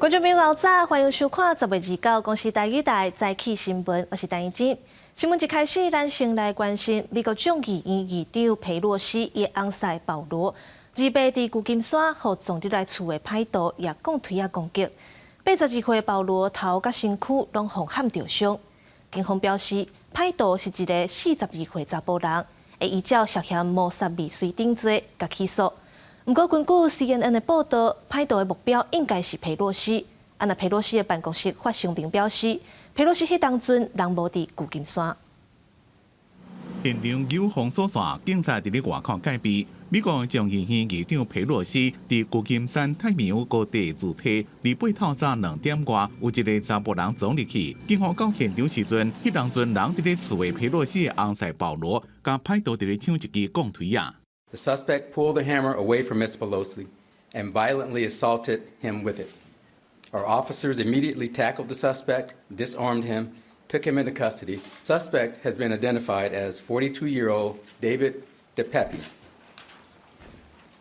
觀眾朋友早，歡迎收看10月29公視台語台早起新聞，我是陳怡靜。新聞一開始，咱先來關心美國眾議院議長裴洛西伊翁婿保羅，28佇舊金山予撞入來厝的歹徒用鋼錘仔攻擊，82歲保羅頭佮身軀攏予撼著傷。警方表示，歹徒是一个42歲查埔人，會依照涉嫌謀殺未遂等罪共起訴。毋過，根據 CNN 的報道，歹徒的目標應該是裴洛西。啊，若裴洛西的辦公室發聲明表示，裴洛西彼當陣人無佇舊金山。現場有封鎖線，警察佇咧外口戒備。美國眾議院議長裴洛西佇舊金山太平洋高地自梯，28透早2點外，有一个查埔人撞入去。警方到現場時陣，彼當陣人佇咧厝的裴洛西的翁婿保羅，共歹徒佇咧搶一支鋼錘仔。 The suspect pulled the hammer away from Mr. Pelosi and violently assaulted him with it. Our officers immediately tackled the suspect, disarmed him, took him into custody. Suspect has been identified as 42-year-old David DePape.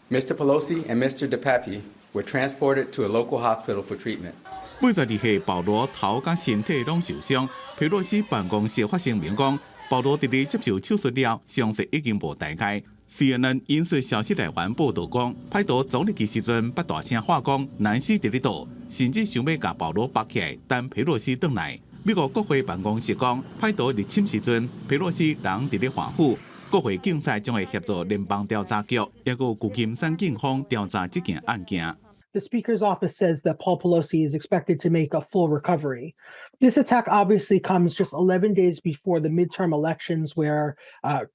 Mr. Pelosi and Mr. DePape were transported to a local hospital for treatment. 82歲保羅頭佮身體攏受傷，佩洛西辦公室發聲明講，保羅佇咧接受手術了，傷勢已經無大礙。CNN 引述消息來源報導講，歹徒撞入去時陣，捌大聲喊講南希佇咧佗，甚至想欲共保羅縛起來，等佩洛西轉來。美國國會辦公室講，歹徒入侵時陣，佩洛西人佇咧華府。國會警察將會協助聯邦調查局，抑閣舊金山警方調查這件案件。 The Speaker's office says that Paul Pelosi is expected to make a full recovery. This attack obviously comes just 11 days before the midterm elections, where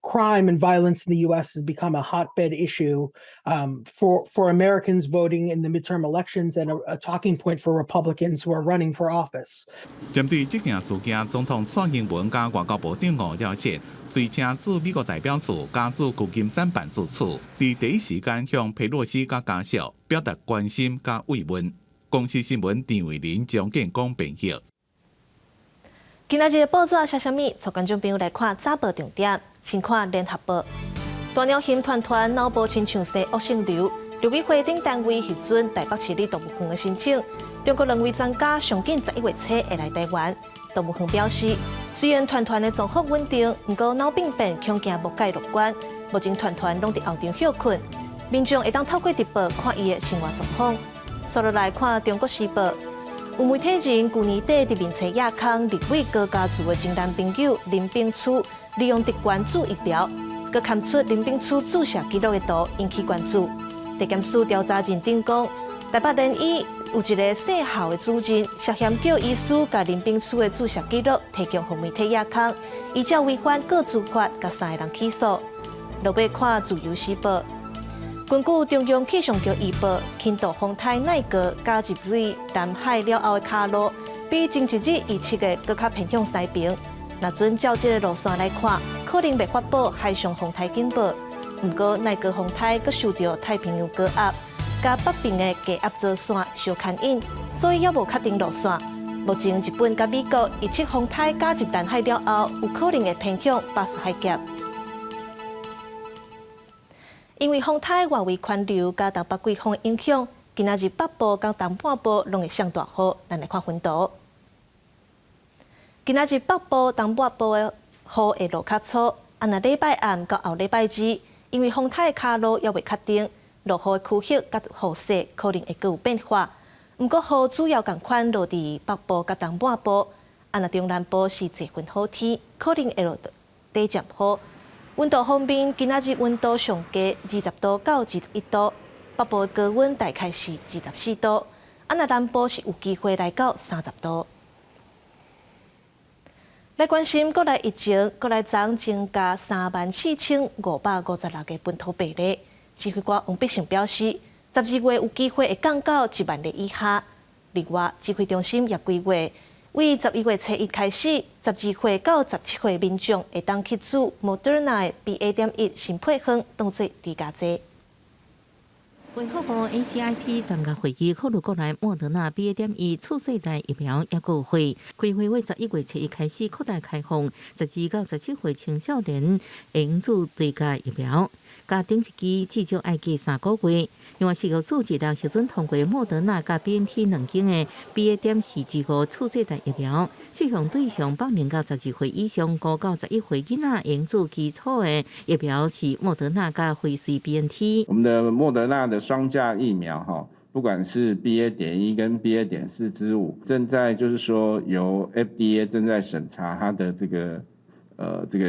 crime and violence in the U.S. has become a hotbed issue for Americans voting in the midterm elections and a talking point for Republicans who are running for office. 針對這件事件，總統蔡英文佮外交部長吳釗燮隨車駐美國代表處佮駐舊金山辦事處，佇第一時間向佩洛西佮家屬表達關心佮慰問。公視新聞陳慧琳、張建光編譯。今仔日的報紙寫啥物？帶觀眾朋友來看早報重點，先看聯合報。大鳥熊團團腦部親像生惡性瘤，陸委會等單位核准台北市立動物園的申請。中國兩位專家上緊11月初會來台灣。動物園表示，雖然團團的狀況穩定，毋過腦病變恐驚無蓋樂觀。目前團團攏佇後場歇睏，民眾會當透過直播看伊的生活狀況。紲落來看《中國時報》，有媒體人舊年底佇面冊亞康立委高家柱的前男朋友林炳書，利用特權注疫苗，閣勘出林炳書注射記錄的圖，引起關注。地檢署調查認定講，台北聯醫有一个姓侯的主任涉嫌叫醫師共林炳書的注射記錄提供予媒體亞康，依照違反個資法，共三个人起訴。落尾看《自由時報》，根據中央氣象局預報，輕度風颱奈格加入對南海了後的卡路，比前一日預測的閣較偏向西爿。若準照這个路線來看，可能袂發布海上風颱警報。毋過奈格風颱閣受著太平洋高壓佮北邊的低壓槽線相牽引，所以猶無確定路線。目前日本佮美國預測風颱加入南海了後，有可能會偏向巴士海峽。因為風颱外圍環流佮東北季風的影響，今仔日北部佮東半部攏會上大雨。咱來看分圖。今仔日北部、東半部的雨會落較粗，啊，若禮拜暗到後禮拜二，因為風颱的跤路猶未確定，落雨的區域佮雨勢可能會閣有變化。毋過雨主要仝款落佇北部佮東半部，啊，若中南部是濟雲好天，可能會落短暫雨。溫度方面，今仔日溫度上低20度到21度，北部的高溫大概是24度，啊，若南部是有機會來到30度。來關心國內疫情，國內昨增加34,556個本土病例。指揮官王必勝表示，12月有機會會降到1萬例以下。另外，指揮中心也規劃，為11月初一開始，12歲到17歲民眾會當去注莫德納的 BA.1新配方當做追加劑。衛福部 ACIP 專家會議考慮國內莫德納 BA.1次世代疫苗抑閣有貨，規劃為11月初一開始擴大開放，12到17歲青少年會用注追加疫苗。佮頂一劑至少愛隔3個月。另外，食藥署二六核准通過莫德納佮 BNT 兩間的 BA.4之5次世代疫苗，適用對象八年到12歲以上5到11歲囡仔應注基礎的疫苗是莫德納佮輝瑞 BNT。我們的莫德納的雙價疫苗，哈，不管是 BA.1跟 BA.4之5，正在就是說由 FDA 正在審查它的這個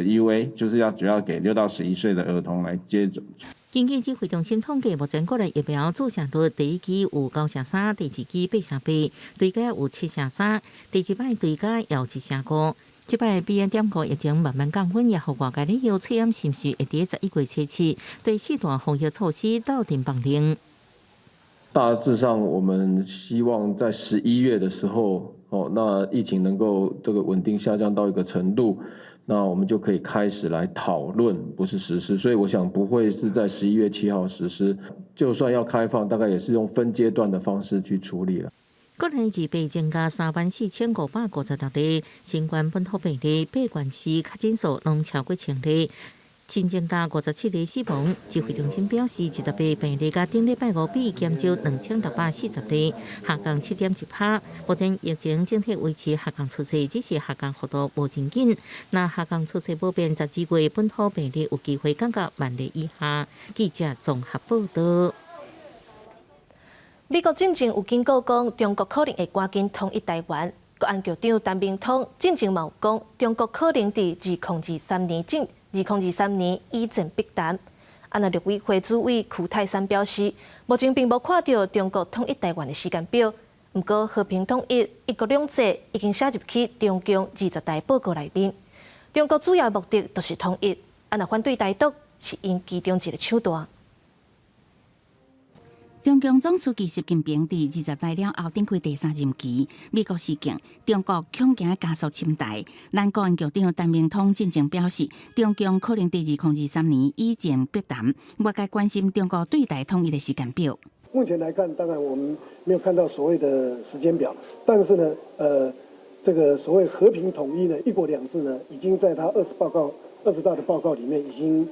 EUA，就是要主要給6到11歲的兒童來接種。根據指揮中心統計，目前國內疫苗注射率第一劑有9成3，第二劑8成8，追加有7成3，第一擺追加有1成5。這擺 BA.5疫情慢慢降溫，也予外界咧憂翠是毋是會佇11月初七對四大防疫措施鬥陣放冗？大致上，我們希望在十一月的時候，哦，那疫情能夠這個穩定下降到一個程度，那我們就可以開始來討論，不是實施。所以我想不會是在11月7號實施，就算要開放，大概也是用分階段的方式去處理了。國內二八增加34,556例新冠本土病例，八縣市確診數攏超過千例。新增加57例死亡。指揮中心表示，二十八病例佮頂禮拜五比減少2640例，下降7.1%。目前疫情整體維持下降趨勢，只是下降幅度無真緊。若下降趨勢無變，12月本土病例有機會降到萬例以下。記者綜合報道。美國進前有警告講，中國可能會趕緊統一台灣。國安局長陳明通進前嘛有講，中國可能佇2023年進2023年以戰逼談。啊，若陸委會主委邱太三表示，目前並無看著中國統一台灣的時間表。毋過和平統一、一國兩制已經寫入去中共二十大報告內面。中國主要目的就是統一，啊，若反對台獨是𪜶其中一個手段。中共總書記習近平佇二十大了後展開第三任期，美國示警，中國恐驚加速侵台。咱國安局長陳明通進前表示，中共可能佇2023年以戰逼談，外界關心中國對台統一的時間表。目前來看，當然我們沒有看到所謂的時間表，但是呢，這個所謂和平統一呢，一國兩制呢，已經在他20大的報告裡面已經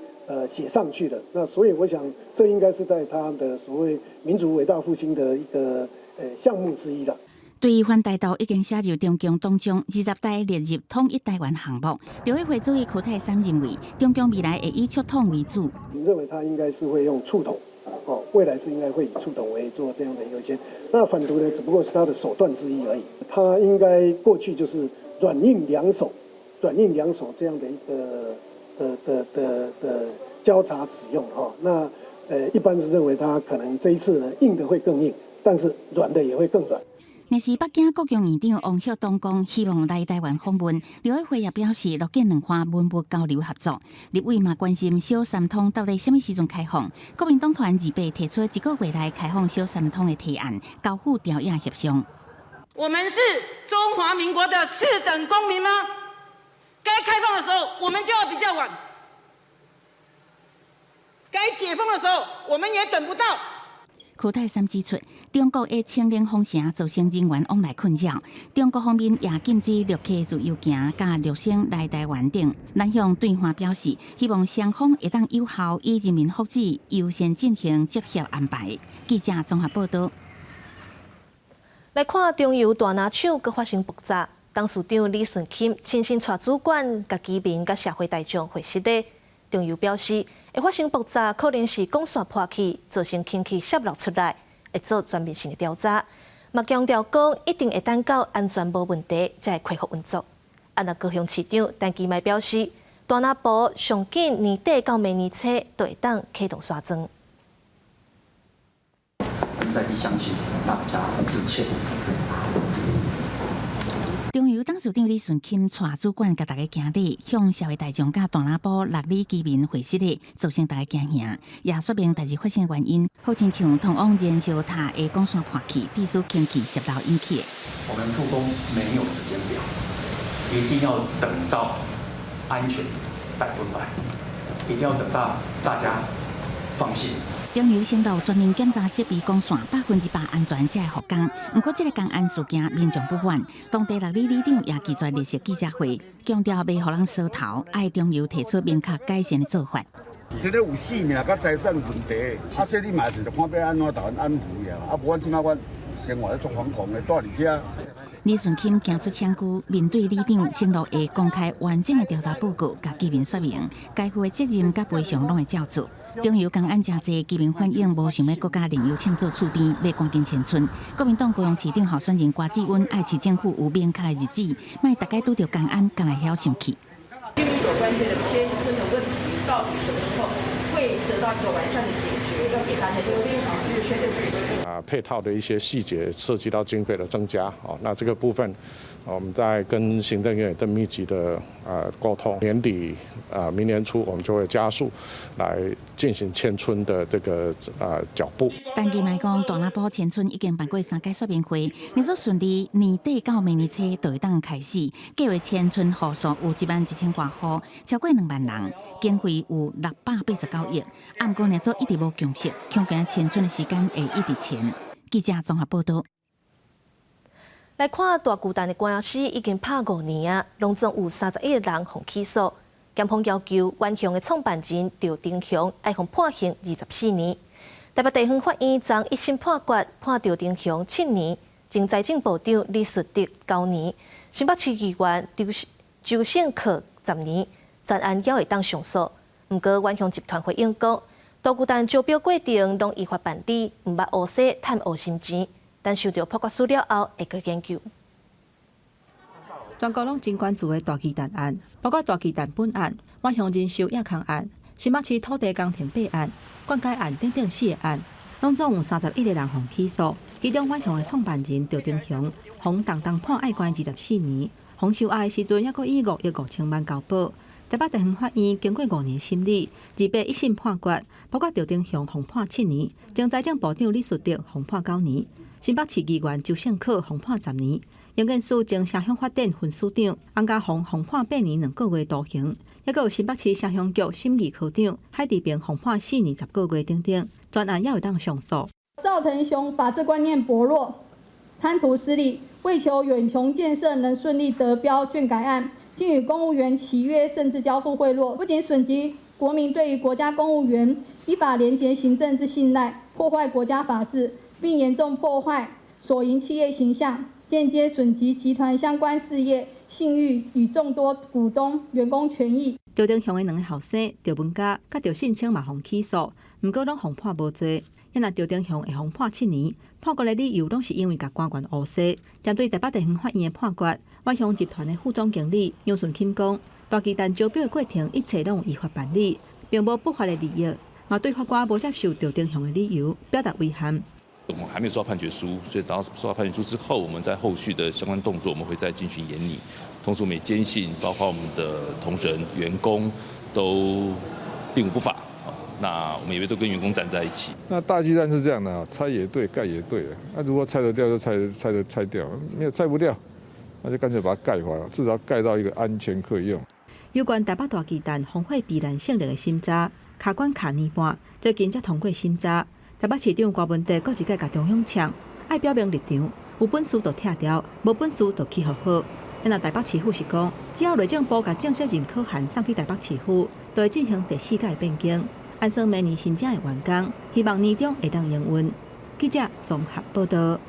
寫上去了。那所以我想，這應該是在他的所謂民族偉大復興的一個項目之一了。對於反台獨已經寫入中共黨章，二十大列入統一台灣項目。陸委會主委邱太三認為，中共未來會以促統為主。我們認為他應該是會用促統，哦，未來是應該會以促統為做這樣的優先。那反獨呢，只不過是他的手段之一而已。他應該過去就是軟硬兩手，軟硬兩手這樣的一個的交叉使用哈。那一般是認為他可能這一次呢，硬的會更硬，但是軟的也會更軟。若是北京國共院長王曉東講，希望來台灣訪問，陸委會也表示樂見兩岸文物交流合作。立委嘛關心小三通到底啥物時陣開放？國民黨團二八提出一個月內開放小三通的提案，交付朝野協商。我們是中華民國的次等公民嗎？該開放的時候，我們就要比較晚；該解封的時候，我們也等不到。柯泰三指出，中國的清零封城造成人員往來困擾，中國方面也禁止陸客自由行佮陸生來台灣等。咱向對話表示，希望雙方會當有效以人民福祉優先進行接洽安排。記者綜合報道。來看中油大林廠閣發生爆炸，董事長李順欽親身帶主管、佮居民、佮社會大眾會失禮。中油表示，會發生爆炸可能是管線破去，造成氫氣洩漏出來，會做全面性的調查。嘛強調講，一定會等到安全無問題，才會恢復運作。啊，若高雄市長陳其邁表示，大林埔上緊年底到明年初就會當啟動沙裝。在地鄉親大家致歉。中油董事長李順欽帶主管佮大家行禮，向社會大眾佮大林埔六里居民會失禮，造成大家驚嚇，也說明代誌發生的原因，好親像通往燃燒塔的管線破去，致使氫氣洩漏引起的。我們復工沒有時間表，一定要等到安全100%，一定要等到大家放心。中油承諾全面檢查設備管線100%安全才會復工。毋過，這個工安事件民眾不滿，當地六里里長也拒絕列席記者會，強調袂予人鎖頭，愛中油提出明確改善的做法。這个有性命佮財產問題，啊，這你嘛是看欲按怎共阮安撫啊，啊，無阮這擺阮生活咧足惶恐的，蹛佇遮。李順欽行出廠區，面對里長承諾會公開完整的調查報告，共居民說明，該負的責任佮賠償攏會照做。中油工案誠濟，居民反映無想欲閣共煉油廠做厝邊，欲趕緊遷村。國民黨高雄市長候選人郭志溫愛市政府有明確的日子，莫逐擺拄著工案，才來曉生氣。居民所關切的遷村的問題，到底什麼時候會得到一個完善的解決？要給大家一個非常明確的日期。啊，配套的一些細節涉及到經費的增加，哦，那這個部分我們在跟行政院也更密集的溝通，年底啊明年初我們就會加速來進行遷村的這個腳步。陳其邁講，大林埔遷村已經辦過三屆說明會，若做順利，年底到明年初就會當開始。計劃遷村戶數有11,000外戶，超過2萬人，經費有689億。啊，毋過若做一直無共識，恐驚遷村的時間會一直延。記者綜合報道。來看大巨蛋的官司已經拍5年啊，攏總有31個人予起訴。檢方要求遠雄的創辦人趙忠雄愛予判刑24年。台北地方法院昨一審判決判趙忠雄7年，前財政部長李術德9年，新北市議員周勝克10年，全案猶會當上訴。毋過遠雄集團回應講，大巨蛋招標過程攏依法辦理，毋捌烏西趁噁心錢。但收到判決書了後，會閣研究。全國攏真關注的大巨蛋案，包括大巨蛋本案、遠雄人壽亞空案、新北市土地工程弊案、灌溉案等等四個案，攏總有31個人予起訴。其中遠雄的創辦人趙忠雄，予重重判愛關24年，予收押的時陣，猶閣以5億5千萬交保。台北地方法院經過5年審理，28一審判決，包括趙忠雄予判7年，前財政部長李術德予判9年。新北市議員周勝克予判10年，營建署前城鄉發展分署長洪家宏予判8年2個月徒刑，猶閣有新北市城鄉局審議科長海志平予判4年10個月等等，全案猶會當上訴。趙騰雄法治觀念薄弱，貪圖私利，為求遠雄建設能順利得標眷改案，竟與公務員契約，甚至交付賄賂，不僅損及國民對於國家公務員依法廉潔行政之信賴，破壞國家法治。並嚴重破壞所營企業形象，間接損及集團相關事業信譽與眾多股東員工權益。趙忠雄的兩个後生趙文嘉佮趙信清嘛予起訴，毋過攏予判無罪。若趙忠雄會予判7年，判決的理由攏是因為共官員烏西。針對台北地方法院的判決，遠雄集團的副總經理楊順欽講：大巨蛋招標的過程一切攏有依法辦理，並無不法的利益，嘛對法官無接受趙忠雄的理由表達遺憾。我們還沒有收到判決書，所以等到收到判決書之後，我們在後續的相關動作，我們會再進行研擬。同時，我們也堅信，包括我們的同仁、員工都並無不法。那我們也會都跟員工站在一起。那大巨蛋是這樣的啊，拆也對，蓋也對。那如果拆得掉就拆，拆得拆掉，沒有拆不掉，那就乾脆把它蓋回來，至少蓋到一個安全可以用。有關台北大巨蛋風火避難性能的審查，卡關卡年半，最近才通過審查。台北市長柯文哲閣一擺共中央嗆，愛表明立場，有本事就拆掉，無本事就起予好。若台北市府是講，只要內政部共正式認可函送去台北市府，就會進行第四屆變更，按算明年新才會完工，希望年中會當營運。記者綜合報道。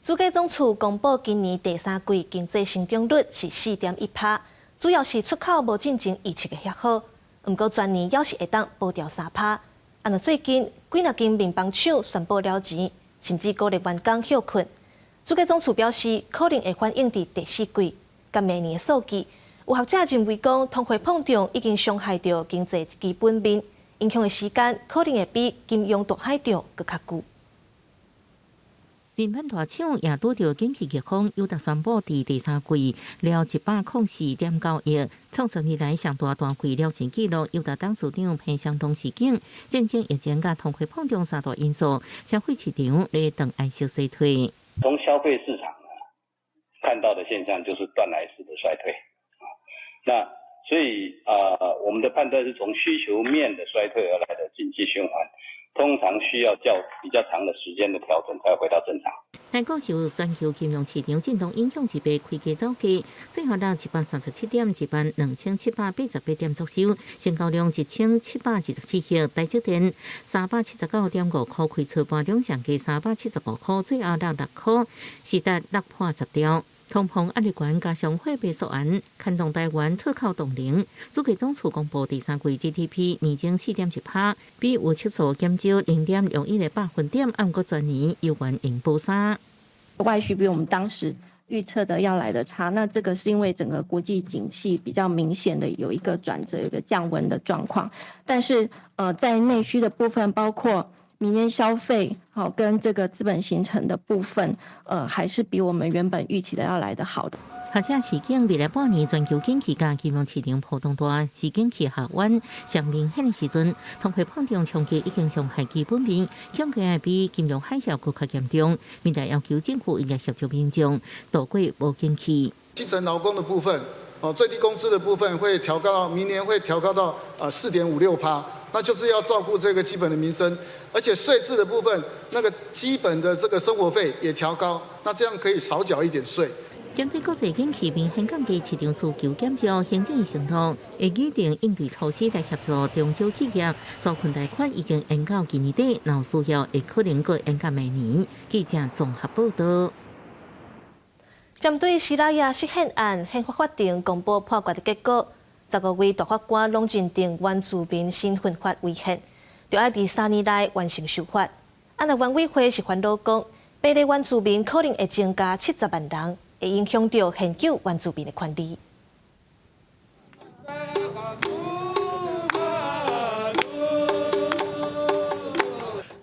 主計總處公布今年第三季經濟成長率是4.1趴，主要是出口無進前預測的遐好，毋過全年猶是會當保牢3趴。啊，若最近幾若間麵包廠宣布了錢，甚至鼓勵員工歇睏。主計總處表示，可能會反映佇第四季佮明年的數據。有學者認為講，通貨膨脹已經傷害著經濟基本面，影響的時間可能會比金融大海嘯閣較久。麵粉大廠也拄著景氣逆風，友達宣布佇第三季了104.9億，創10年來上大單季了錢紀錄。友達董事長彭雙浪示警，戰爭、疫情佮通貨膨脹三大因素，消費市場咧轉愛小衰退。從消費市場看到的現象就是斷崖式的衰退啊，那所以啊，我們的判斷是從需求面的衰退而來的景氣循環。通常需要較比較長的時間的調整，才會回到正常。台股受全球金融市場震盪影響，一擺開低走低，最後落137.12788點作收，成交量1724億。台積電379.5塊開出盤中上價375塊，最後落6塊，時達六破十條。通膨壓力懸，加上貨幣縮壓，牽動台灣出口動能。主計總處公布第三季 GDP 年增4.1%，比預測數減少0.01個百分點，按過全年猶原用保三。外需比我們當時預測的要來得差，那這個是因為整個國際景氣比較明顯的有一個轉折，有一個降溫的狀況。但是，在內需的部分，包括民間消費，好跟這個資本形成的部分，還是比我們原本預期的要來得好的。學者示警未來半年全球景氣佮金融市場波動大，是景氣下彎上明顯的時陣，通貨膨脹衝擊已經傷害基本面，恐驚會比金融海嘯閣較嚴重。民代要求政府應該協助民眾渡過無景氣。基層勞工的部分，哦，最低工資的部分會調高到明年會調高到4.56%。那就是要照顧這個基本的民生，而且稅制的部分，那個基本的這個生活費也調高，那這樣可以少繳一點稅。針對國際景氣明顯降低，市場需求減少，行政院承諾會擬定應對措施來協助中小企業紓困貸款已經延到今年底，若有需要會可能閣延到明年。記者綜合報道。針對西拉雅釋憲案，憲法法庭公布判決的結果。15位大法官攏認定原住民身份法違憲，著愛佇3年內完成修法。啊，若原委會是煩惱講，平地原住民可能會增加70萬人，會影響著現有原住民的權利。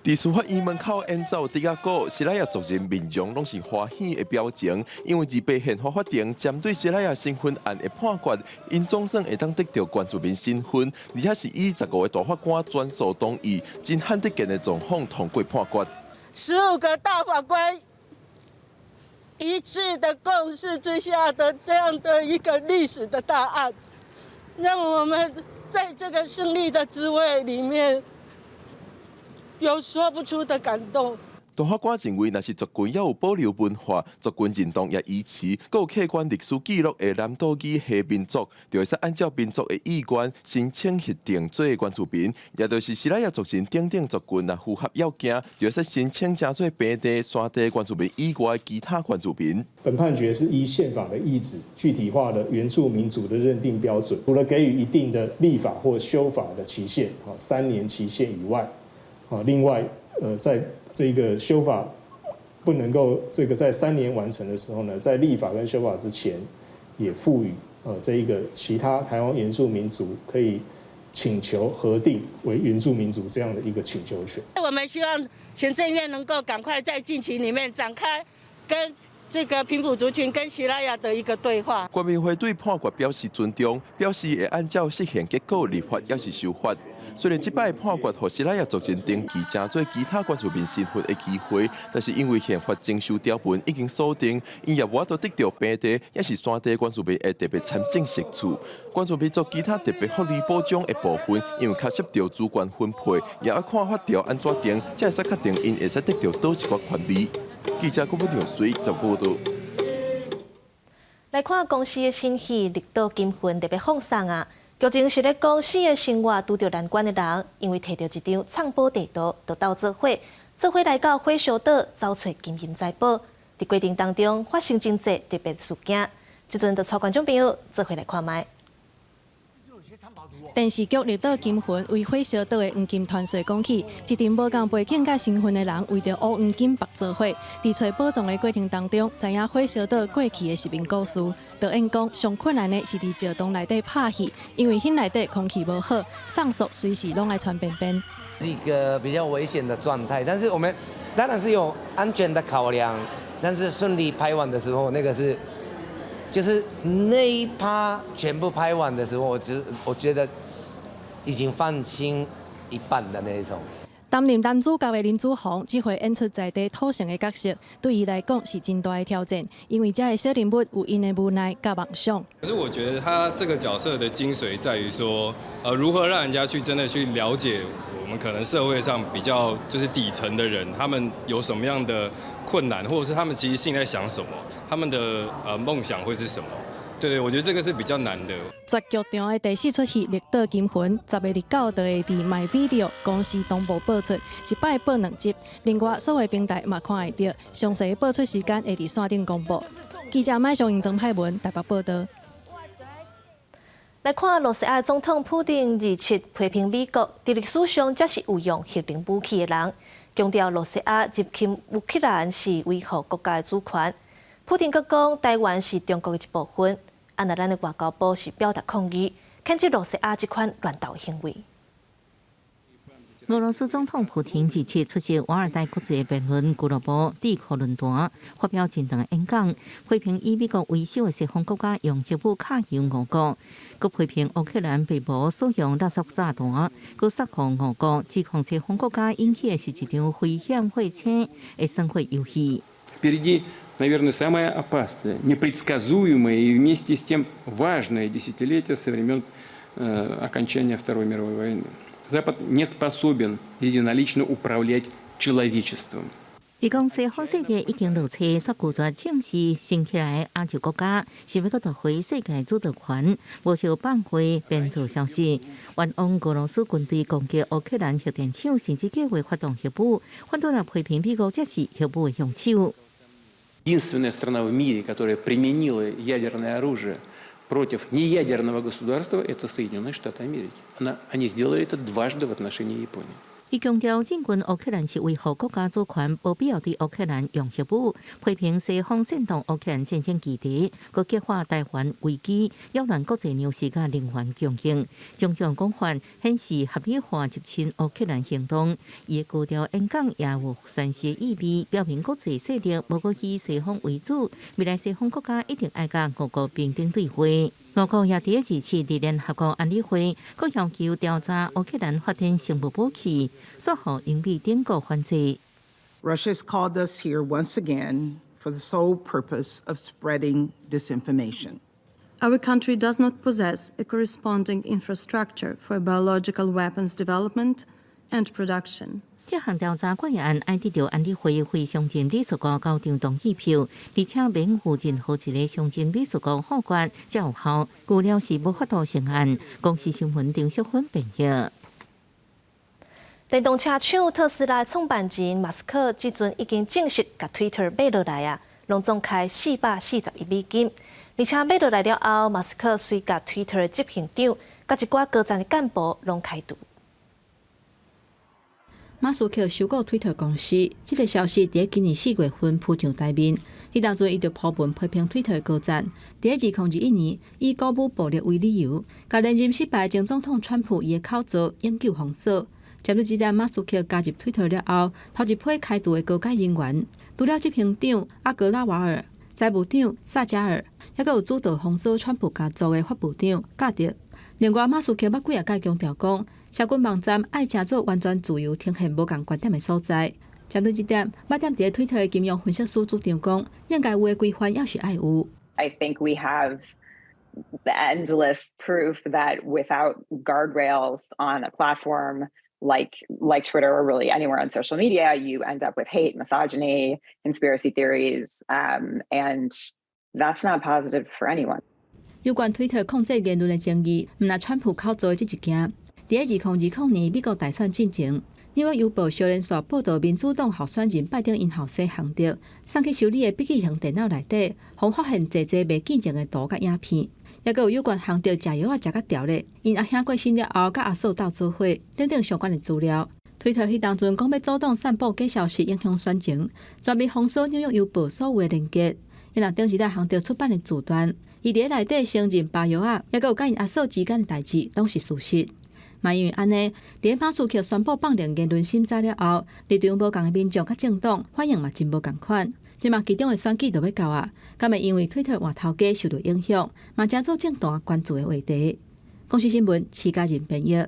佇司法院門口演奏笛仔鼓，西拉雅族人面容攏是歡喜的表情，因為28憲法法庭針對西拉雅身份案的判決，𪜶總算會當得著原住民身份，而且是以15個大法官全數同意，真罕得見的狀況通過判決。15個大法官一致的共識之下的這樣的一個歷史的大案，讓我們在這個勝利的滋味裡面，有說不出的感動。大法官認為，若是族群猶有保留文化，族群認同也維持，閣有客觀歷史記錄的南島語系民族，就會使按照民族的意願申請核定做原住民，也就是西拉雅族人等等族群，若符合要件，就會使申請成做平地、山地原住民以外其他原住民。本判決是依憲法的意旨，具體化的原住民族的認定標準，除了給予一定的立法或修法的期限，3年期限以外，另外，在這個修法不能夠這個在3年完成的時候呢，在立法跟修法之前，也賦予這一個其他台灣原住民族可以請求核定為原住民族這樣的一個請求權。我們希望行政院能夠趕快在近期裡面展開跟這個平埔族群跟西拉雅的一個對話。原民會對判決表示尊重，表示會按照釋憲結果立法抑是修法。雖然這擺判決予西拉雅族人登記成做其他原住民身份的機會，但是因為憲法增修條文已經鎖定，𪜶也無法度得著平地抑是山地原住民的特別參政席次。原住民族其他特別福利保障的部分，因為牽涉著資源分配，也愛看法條按怎定，才會使確定𪜶會使得著佗一寡權利。記者郭本良隨就報道。來看公視的新戲《綠島金魂》特別放送啊！劇情是咧講四个生活拄著難關的人，因為提著一張藏寶地圖，就鬥做伙，做伙來到火燒島找揣金銀財寶。佇過程當中發生真濟特別事件，這陣就帶觀眾朋友做伙來看覓。電視劇《綠島金魂》為火燒島的黃金傳說講起，一陣無仝背景佮身份的人為著烏黃金縛做伙，佇揣寶藏的過程當中，知影火燒島過去的殖民故事。導演講，上困難的是佇石洞內底拍戲，因為彼內底空氣無好，上廁隨時攏愛穿便便。是一個比較危險的狀態，但是我們當然是有安全的考量，但是順利拍完的時候，那個是。就是那一趴全部拍完的時候，我覺得已經放心一半的那一種。擔任男主角的林子閎，這回演出在地土生的角色，對伊來講是真大的挑戰，因為這个小人物有𪜶的無奈佮夢想。可是我覺得他這個角色的精髓在於說，如何讓人家去真的去了解我我們可能社會上比較就是底層的人，他們有什麼樣的困難，或者是他們其實心裡在想什麼，他們的夢想會是什麼？對對，我覺得這個是比較難的。全劇場的第四齣戲《綠島金魂》，10月29就會佇 MyVideo 公視同步播出，一擺播兩集。另外，所有平台嘛看會著，詳細播出時間會佇線頂公布。記者麥尚英、曾派文台北報導。來看羅西亞總統普丁27批評美國，佇歷史上才是有用核能武器的人，強調羅西亞入侵烏克蘭是維護國家的主權。普丁閣講，臺灣是中國的一部分。啊，若咱的外交部是表達抗議，譴責羅西亞這款亂鬥行為。俄羅斯總統普丁27出席瓦爾代國際辯論俱樂部智庫論壇，發表真長的演講，批評以美國為首的西方國家用核武嚇嚇俄國，閣批評烏克蘭北部使用垃圾炸彈，閣殺予俄國，指控西方國家引起的是一場危險血腥的生活遊戲。 Впереди, наверное, самое опасное, непредсказуемое и вместе с тем важное десятилетие со времен окончания Второй мировой войны. Запад не способен единолично управлять человечеством. 伊講西方世界已經落車，煞拒絕正視新起來的亞洲國家，想欲閣奪回世界主導權，無受放話變做消息，冤枉俄羅斯軍隊攻擊烏克蘭核電廠，甚至計劃發動核武，反倒來批評美國才是核武的兇手。 Единственная страна в мире, которая применила ядерное оружие против неядерного государства, это Соединенные Штаты Америки. Они сделали это дважды в отношении Японии. 伊強調，進軍烏克蘭是維護國家主權，無必要對烏克蘭用核武。批評西方煽動烏克蘭戰爭議題，閣激化台灣危機，擾亂國際糧食佮能源供應。種種講法顯示合理化入侵烏克蘭行動。伊的高調演講也有宣示意味，表明國際勢力無閣以西方為主，未來西方國家一定愛佮俄國平等對話。俄國也佇27佇聯合國安理會，閣要求調查烏克蘭發展生物武器，煞予英美等國反制。 Russia has called us here once again for the sole purpose of spreading disinformation. Our country does not possess a corresponding infrastructure for biological weapons development and production. 這項調查決議案愛得著安理會非常任理事國九張同意票，而且免有任何一个常任理事國否決才有效。預料是無法度成案。公視新聞張淑芬編譯。電動車廠特斯拉創辦人馬斯克，這陣已經正式共 Twitter 買落來啊，攏總開440億美金。而且買落來了後，馬斯克隨共 Twitter 執行長，佮一寡高層的幹部攏開除。馬斯克收購推特公司，這个消息佇今年4月份浮上台面。彼當陣，伊就鋪文批評推特高層，佇2021年以鼓舞暴力為理由，共連任失敗前總統川普伊的口座永久封鎖。針對這點，馬斯克加入推特了後，頭一批開除的高階人員，除了執行長阿格拉瓦爾、財務長薩加爾，猶閣有主導封鎖川普家族的法務長加德。另外，馬斯克捌幾仔擺強調講，社群網站愛成做完全自由、呈現無仝觀點的所在。針對這點，捌踮佇推特的金融分析師主張講，應該有的規範猶是愛有。 I think we have the endless proof that without guardrails on a platform like Twitter or really anywhere on social media, you end up with hate, misogyny, conspiracy theories, and that's not positive for anyone. 有關推特控制言論的爭議，毋但川普口座這一件。佇2020年美國大選進前，《紐約郵報》小連續報導民主黨候選人拜登𪜶後生洪德送去修理的筆記型電腦內底，予發現濟濟袂見證的圖佮影片，猶閣有有關洪德食藥仔食甲著咧，𪜶阿兄過身了後，佮阿嫂鬥做伙等等相關的資料。推特彼當陣講欲阻擋散布假消息影響選情，全面封鎖《紐約郵報》所有的連結。伊若頂時代洪德出版的自傳，伊佇內底承認包藥仔，猶閣有佮𪜶阿嫂之間的代誌，攏是事實。嘛因為按呢，佇馬斯克宣布放任言論審查了後，立場無仝的民眾佮政黨反應嘛真無仝款。這馬其中的選舉就欲到啊，敢會因為推特換頭家受著影響，嘛成做政壇關注的話題。公視新聞，徐嘉仁編譯。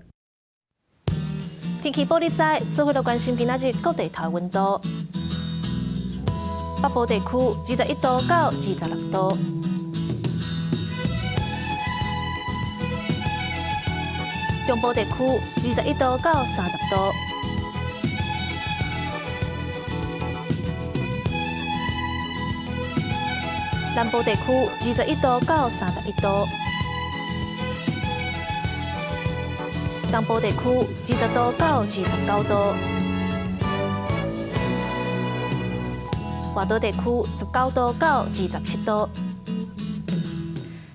天氣報你知，做伙來關心今仔日各地頭溫度。北部地區21度到26度。中部地區21度到30度。南部地區21度到31度，東部地區20度到29度，外島地區19度到27度。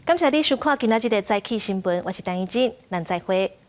感謝你收看今仔日的早起新聞，我是陳怡靜，咱再會。